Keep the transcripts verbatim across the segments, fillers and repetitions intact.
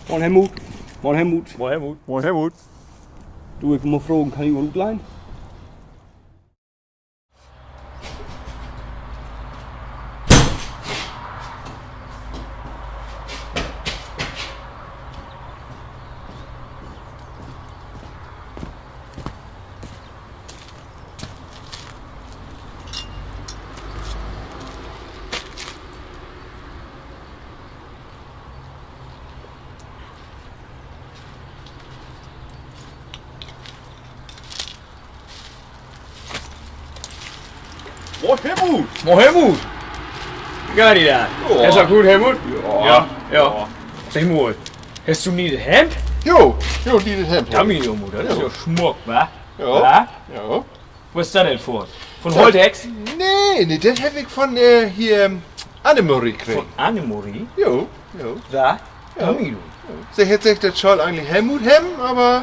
Moin, Helmut. Moin, Helmut. Moin, Helmut. Moin, Helmut. Du, ik mutt fragen, kann ik mal utleihen? Moin, Helmut! Moin, Helmut! Wie geiht di dat? Jo. Is dat goot, Helmut? Ja. Ja, ja. Segg mal, hest du 'n nee'et Hemd? Jo, jo, nee'et Hemd. Dummi, Helmut, dat is ja smuck, wa? Ja. Wa? Ja. Wo is dat denn vun? Vun Holtex? Nee, nee, dat heff ik vun, äh, hier, Annemarie kregen. Vun Annemarie? Jo, jo. Wa? Ja. Dummi, du. Se hett seggt, dat schall egentlich Helmut hebben, aver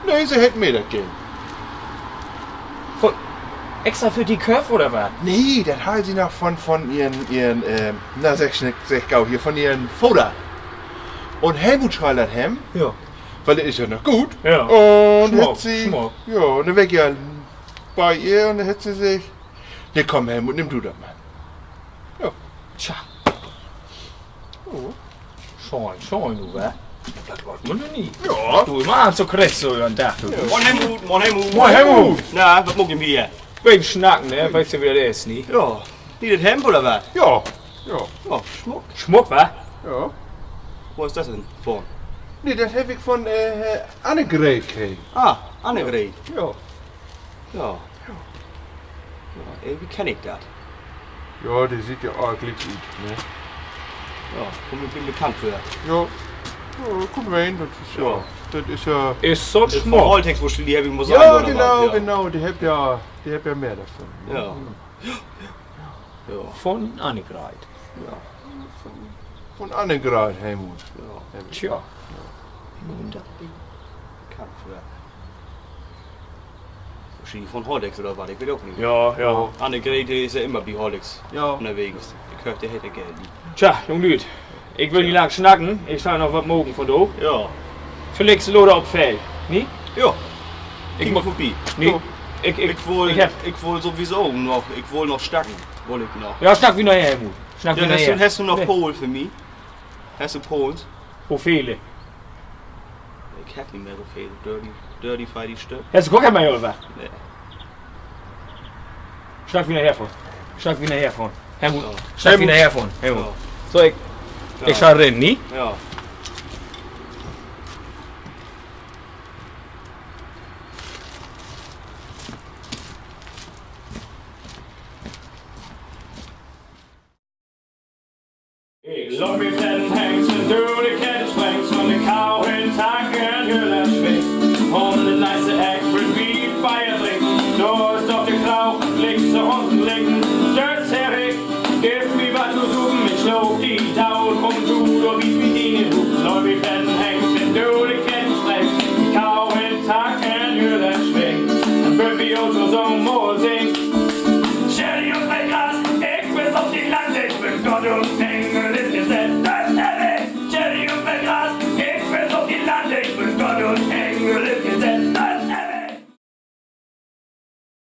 nee, se hett mi dat geven. Extra för di köfft, oder wat? Nee, dat harr se noch vun, vun ehren, ehren, ähm, na, segg, segg gau hier, vun ehren Vader. Un Helmut schall dat hebben, wiel de is ja noch goot. Un hett se, ja, un denn weer ik ja bi ehr un denn hett se seggt: Nee, kumm, Helmut, nimm du dat man. Ja. Tja. Schöön, schöön, du, wa? Dat glöövt man nu nich. Ja. Du, immer an so Kress, so, an Dag, du. Moin, Helmut, moin, Helmut. Moin, Helmut. Na, wat maakt ji hier? Beten snacken, ne? Weetst ja, wie dat is, ne? Ja, nee'et Hemd oder wat? Ja, ja. Smuck. Smuck, wa? Ja. Wo is dat denn vun? Nee, dat heff ik vun, äh, Annegreet kregen. Ah, Annegreet. Ja. Ja. Ja, irgendwie kenn ik dat. Ja, de süht ja all glieks ut, ne? Ja, kummt mi bekannt vör. Ja. Ja, kummt mi, dat is ja, dat is ja, is so, is vun Holtex, wo de, de heff ik mal so, genau, genau, de hebbt ja, de hebbt ja mehr dorvun. Ja. Vun Annegreet. Vun, vun Annegreet, Helmut. Tja. Bekannt vör. Wohrschienlich vun Holtex oder wat, ik weet ok nich. Ja, ja. Annegreet is ja immer bi Holtex ünnerwegens. Ik höör, de hett ja Geld. Tja, jung Lüüd, ik will nich lang snacken, ik schall noch wat maken vundaag. Ja. Villicht later op Feld, ne? Ja. Ik mutt vörbi. Nee, ik, ik, ik wull sowieso noch, ik wull noch snacken, wull ik noch. Ja, snack wi naher, Helmut. Snack wi naher. Hest du noch Pole för mi? Hest du Poles? Wo vele? Ik heff nich mehr so vele. Dörtig, dörtig, veertig Stück. Hest du gor keen mehr, oder wat? Nee. Snack wi naher vun. Snack wi naher vun. Helmut, snack wi naher vun. Helmut. So, ik, ik schall rin, ne? Ja.